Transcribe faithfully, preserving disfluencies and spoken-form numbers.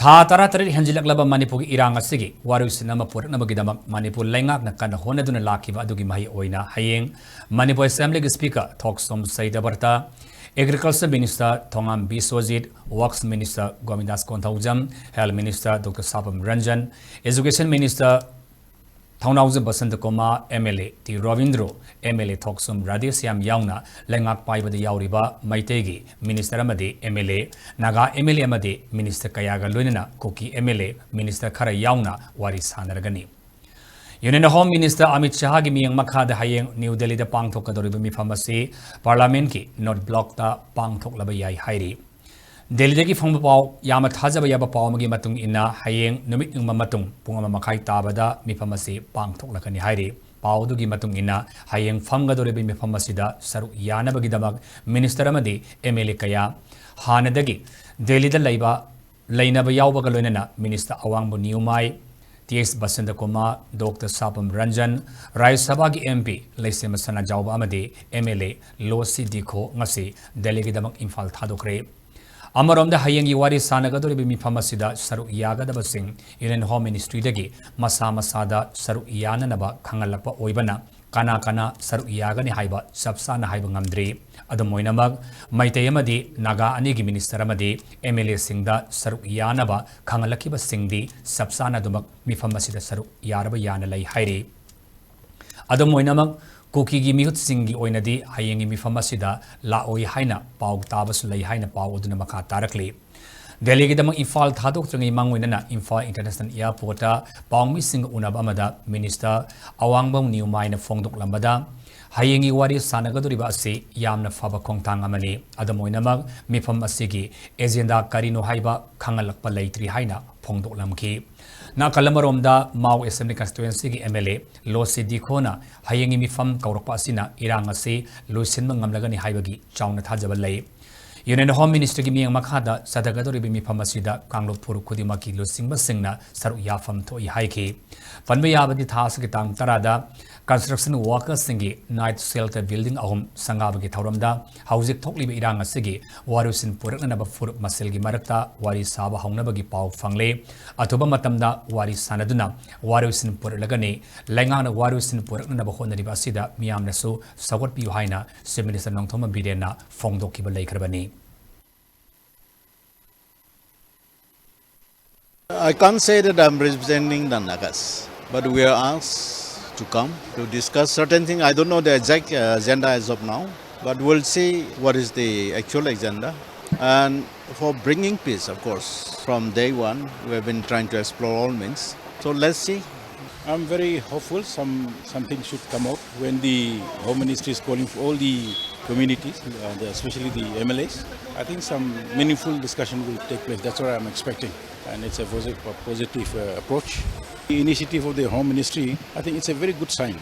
ꯊꯥ ꯇꯔꯥꯇꯔꯦꯠ ꯍꯦꯟꯖꯤꯜꯂꯛꯂꯕ ꯃꯅꯤꯄꯨꯔꯒꯤ ꯏꯔꯥꯡ ꯑꯁꯤꯒꯤ ꯋꯥꯔꯣꯏꯁꯤꯟ ꯑꯃ ꯄꯨꯔꯛꯅꯕꯒꯤꯗꯃꯛ ꯃꯅꯤꯄꯨꯔ ꯂꯩꯉꯥꯛꯅ ꯀꯟꯅ ꯍꯣꯠꯅꯗꯨꯅ ꯂꯥꯛꯈꯤꯕ ꯑꯗꯨꯒꯤ ꯃꯍꯩ ꯑꯣꯏꯅ ꯍꯌꯦꯡ ꯃꯅꯤꯄꯨꯔ ꯑꯦꯁꯦꯝꯕ꯭ꯂꯤꯒꯤ speaker Thokchom Satyabrata, agriculture minister Thongam Biswajit, works minister Govindas Konthoujam, health minister doctor Sapam Ranjan, education minister Thounaojam Basantakumar, M L A T Robindro, M L A Thokchom Radheshyam ꯌꯥꯎꯅ ꯂꯩꯉꯥꯛ ꯄꯥꯏꯕꯗ ꯌꯥꯎꯔꯤꯕ ꯃꯩꯇꯩꯒꯤ ꯃꯤꯅꯤꯁꯇꯔ ꯑꯃꯗꯤ M L A, Naga M L A ꯑꯃꯗꯤ ꯃꯤꯅꯤꯁꯇꯔ ꯀꯌꯥꯒ ꯂꯣꯏꯅꯅ Kuki M L A, minister ꯈꯔ ꯌꯥꯎꯅ ꯋꯥꯔꯤ ꯁꯥꯟꯅꯔꯒꯅꯤ꯫ ꯌꯨꯅꯤꯌꯟ ꯍꯣꯝ ꯃꯤꯅꯤꯁꯇꯔ ꯑꯃꯤꯠ ꯁꯍꯥꯒꯤ ꯃꯤꯠꯌꯦꯡ ꯃꯈꯥꯗ ꯍꯌꯦꯡ ꯅ꯭ꯌꯨ ꯗꯦꯜꯂꯤꯗ ꯄꯥꯡꯊꯣꯛꯀꯗꯧꯔꯤꯕ ꯃꯤꯐꯝ ꯑꯁꯤ ꯄꯥꯔꯂꯥꯃꯦꯟꯠꯀꯤ ꯅꯣꯔꯠ ꯕ꯭ꯂꯣꯛꯇ ꯄꯥꯡꯊꯣꯛꯂꯕ ꯌꯥꯏ ꯍꯥꯏꯔꯤ꯫ ꯗꯦꯜꯂꯤꯗꯒꯤ ꯐꯪꯕ ꯄꯥꯎ, ꯌꯥꯝꯅ ꯊꯥꯖꯕ ꯌꯥꯕ ꯄꯥꯎ ꯑꯃꯒꯤ ꯃꯇꯨꯡ ꯏꯟꯅ, ꯍꯌꯦꯡ ꯅꯨꯃꯤꯠ ꯌꯨꯡꯕ ꯃꯇꯨꯡ ꯄꯨꯡ ꯑꯃ ꯃꯈꯥꯏ ꯇꯥꯕꯗ ꯃꯤꯐꯝ ꯑꯁꯤ ꯄꯥꯡꯊꯣꯛꯂꯛꯀꯅꯤ ꯍꯥꯏꯔꯤ꯫ ꯄꯥꯎ ꯑꯗꯨꯒꯤ ꯃꯇꯨꯡ ꯏꯟꯅ, ꯍꯌꯦꯡ ꯐꯝꯒꯗꯧꯔꯤꯕ ꯃꯤꯐꯝ ꯑꯁꯤꯗ ꯁꯔꯨꯛ ꯌꯥꯅꯕꯒꯤꯗꯃꯛ ꯃꯤꯅꯤꯁꯇꯔ ꯑꯃꯗꯤ ꯑꯦꯝ ꯑꯦꯜ ꯑꯦ ꯀꯌꯥ ꯍꯥꯟꯅꯗꯒꯤ ꯗꯦꯜꯂꯤꯗ ꯂꯩꯕ, ꯂꯩꯅꯕ ꯌꯥꯎꯕꯒ ꯂꯣꯏꯅꯅ ꯃꯤꯅꯤꯁꯇꯔ ꯑꯋꯥꯡꯕ ꯅꯤꯎꯃꯥꯏ, ꯇꯤ ꯑꯦꯁ ꯕꯁꯟꯇꯀꯨꯃꯥꯔ, ꯗꯣꯛꯇꯔ ꯁꯥꯄꯝ ꯔꯟꯖꯟ, ꯔꯥꯖ꯭ꯌ ꯁꯚꯥꯒꯤ ꯑꯦꯝ ꯄꯤ ꯂꯩꯁꯦꯝꯕ ꯁꯅꯥꯖꯥꯎꯕ ꯑꯃꯗꯤ ꯑꯦꯝ ꯑꯦꯜ ꯑꯦ ꯂꯣꯁꯤ ꯗꯤꯈꯣ ꯉꯁꯤ ꯗꯦꯜꯂꯤꯒꯤꯗꯃꯛ ꯏꯝꯐꯥꯜ ꯊꯥꯗꯣꯛꯈ꯭ꯔꯦ꯫ ꯑꯃꯔꯣꯝꯗ, ꯍꯌꯦꯡꯒꯤ ꯋꯥꯔꯤ ꯁꯥꯟꯅꯒꯗꯧꯔꯤꯕ ꯃꯤꯐꯝ ꯑꯁꯤꯗ ꯁꯔꯨꯛ ꯌꯥꯒꯗꯕꯁꯤꯡ ꯌꯨꯅꯤꯌꯟ ꯍꯣꯝ ꯃꯤꯅꯤꯁꯇ꯭ꯔꯤꯗꯒꯤ ꯃꯁꯥ ꯃꯁꯥꯗ ꯁꯔꯨꯛ ꯌꯥꯅꯅꯕ ꯈꯪꯍꯜꯂꯛꯄ ꯑꯣꯏꯕꯅ, ꯀꯅꯥ ꯀꯅꯥ ꯁꯔꯨꯛ ꯌꯥꯒꯅꯤ ꯍꯥꯏꯕ ꯆꯞ ꯆꯥꯅ ꯍꯥꯏꯕ ꯉꯝꯗ꯭ꯔꯤ꯫ ꯑꯗꯨꯝ ꯑꯣꯏꯅꯃꯛ, ꯃꯩꯇꯩ ꯑꯃꯗꯤ ꯅꯥꯒꯥ ꯑꯅꯤꯒꯤ ꯃꯤꯅꯤꯁꯇꯔ ꯑꯃꯗꯤ ꯑꯦꯝ ꯑꯦꯜ ꯑꯦꯁꯤꯡꯗ ꯁꯔꯨꯛ ꯌꯥꯅꯕ ꯈꯪꯍꯜꯂꯛꯈꯤꯕꯁꯤꯡꯗꯤ ꯆꯞ ꯆꯥꯅ ꯑꯗꯨꯃꯛ ꯃꯤꯐꯝ ꯑꯁꯤꯗ ꯁꯔꯨꯛ ꯌꯥꯔꯕ ꯌꯥꯅ ꯂꯩ ꯍꯥꯏꯔꯤ꯫ ꯑꯗꯨꯝ ꯑꯣꯏꯅꯃꯛ, ꯀꯨꯀꯤꯒꯤ ꯃꯤꯍꯨꯠꯁꯤꯡꯒꯤ ꯑꯣꯏꯅꯗꯤ ꯍꯌꯦꯡꯒꯤ ꯃꯤꯐꯝ ꯑꯁꯤꯗ ꯂꯥꯛꯑꯣꯏ ꯍꯥꯏꯅ ꯄꯥꯎ ꯇꯥꯕꯁꯨ ꯂꯩ ꯍꯥꯏꯅ ꯄꯥꯎ ꯑꯗꯨꯅ ꯃꯈꯥ ꯇꯥꯔꯛꯂꯤ꯫ ꯗꯦꯜꯂꯤꯒꯤꯗꯃꯛ ꯏꯝꯐꯥꯜ ꯊꯥꯗꯣꯛꯇ꯭ꯔꯤꯉꯩ ꯃꯥꯡꯑꯣꯏꯅꯅ ꯏꯝꯐꯥꯜ ꯏꯟꯇꯔꯅꯦꯁꯅꯦꯜ ꯑꯦꯌꯔꯄꯣꯔꯠꯇ ꯄꯥꯎꯃꯤꯁꯤꯡꯒ ꯎꯅꯕ ꯑꯃꯗ ꯃꯤꯅꯤꯁꯇꯔ ꯑꯋꯥꯡꯕꯝ ꯅꯤꯎꯃꯥꯏꯅ ꯐꯣꯡꯗꯣꯛꯂꯝꯕꯗ, ꯍꯌꯦꯡꯒꯤ ꯋꯥꯔꯤ ꯁꯥꯟꯅꯒꯗꯧꯔꯤꯕ ꯑꯁꯤ ꯌꯥꯝꯅ ꯐꯕ ꯈꯣꯡꯊꯥꯡ ꯑꯃꯅꯤ꯫ ꯑꯗꯨꯝ ꯑꯣꯏꯅꯃꯛ, ꯃꯤꯐꯝ ꯑꯁꯤꯒꯤ ꯑꯦꯖꯦꯟꯗꯥ ꯀꯔꯤꯅꯣ ꯍꯥꯏꯕ ꯈꯪꯍꯜꯂꯛꯄ ꯂꯩꯇ꯭ꯔꯤ ꯍꯥꯏꯅ ꯐꯣꯡꯗꯣꯛꯂꯝꯈꯤ꯫ ꯅꯥꯀꯜ ꯑꯃꯔꯣꯝꯗ, ꯃꯥꯎ ꯑꯦꯁꯦꯝꯕ꯭ꯂꯤ ꯀꯟꯁꯇꯤꯇ꯭ꯋꯦꯟꯁꯤꯒꯤ ꯑꯦꯝ ꯑꯦꯜ ꯑꯦ ꯂꯣꯁꯤ ꯗꯤꯈꯣꯅ ꯍꯌꯦꯡꯒꯤ ꯃꯤꯐꯝ ꯀꯧꯔꯛꯄ ꯑꯁꯤꯅ ꯏꯔꯥꯡ ꯑꯁꯤ ꯂꯣꯏꯁꯤꯟꯕ ꯉꯝꯂꯒꯅꯤ ꯍꯥꯏꯕꯒꯤ ꯆꯥꯎꯅ ꯊꯥꯖꯕ ꯂꯩ꯫ Union Home Ministryꯒꯤ ꯃꯤꯠꯌꯦꯡ ꯃꯈꯥꯗ ꯆꯠꯊꯒꯗꯧꯔꯤꯕ ꯃꯤꯐꯝ ꯑꯁꯤꯗ ꯀꯥꯡꯂꯨꯞ ꯐꯨꯔꯨꯞ ꯈꯨꯗꯤꯡꯃꯛꯀꯤ ꯂꯨꯆꯤꯡꯕꯁꯤꯡꯅ ꯁꯔꯨꯛ ꯌꯥꯐꯝ ꯊꯣꯛꯏ ꯍꯥꯏꯈꯤ꯫ ꯄꯟꯕ ꯌꯥꯕꯗꯤ ꯊꯥ ꯑꯁꯤꯒꯤ ꯇꯥꯡ ꯇꯔꯥꯗ construction workersꯁꯤꯡꯒꯤ night shelter building ꯑꯍꯨꯝ ꯁꯪꯒꯥꯕꯒꯤ ꯊꯧꯔꯝꯗ ꯍꯧꯖꯤꯛ ꯊꯣꯛꯂꯤꯕ ꯏꯔꯥꯡ ꯑꯁꯤꯒꯤ ꯋꯥꯔꯣꯏꯁꯤꯟ ꯄꯨꯔꯛꯅꯅꯕ ꯐꯨꯔꯨꯞ ꯃꯁꯦꯜꯒꯤ ꯃꯔꯛꯇ ꯋꯥꯔꯤ ꯁꯥꯕ ꯍꯧꯅꯕꯒꯤ ꯄꯥꯎ ꯐꯪꯂꯦ꯫ ꯑꯊꯨꯕ ꯃꯇꯝꯗ ꯋꯥꯔꯤ ꯁꯥꯟꯅꯗꯨꯅ ꯋꯥꯔꯣꯏꯁꯤꯟ ꯄꯨꯔꯛꯂꯒꯅꯤ꯫ ꯂꯩꯉꯥꯛꯅ ꯋꯥꯔꯣꯏꯁꯤꯟ ꯄꯨꯔꯛꯅꯅꯕ ꯍꯣꯠꯅꯔꯤꯕ ꯑꯁꯤꯗ ꯃꯤꯌꯥꯝꯅꯁꯨ ꯁꯧꯒꯠꯄꯤꯌꯨ ꯍꯥꯏꯅ Chief Minister Nongthombam ꯕꯤꯔꯦꯟꯅ ꯐꯣꯡꯗꯣꯛꯈꯤꯕ ꯂꯩꯈ꯭ꯔꯕꯅꯤ꯫ I can't say that I'm representing the Nagas, but we are asked to come to discuss certain things. I don't know the exact uh, agenda as of now, but we'll see what is the actual agenda. And for bringing peace, of course, from day one, we have been trying to explore all means. So let's see. I'm very hopeful some something should come out when the Home Ministry is calling for all the communities, uh, the, especially the M L As. I think some meaningful discussion will take place. That's what I'm expecting. And it's a posi- a positive uh, approach. The initiative of the Home Ministry, I think it's a very good sign.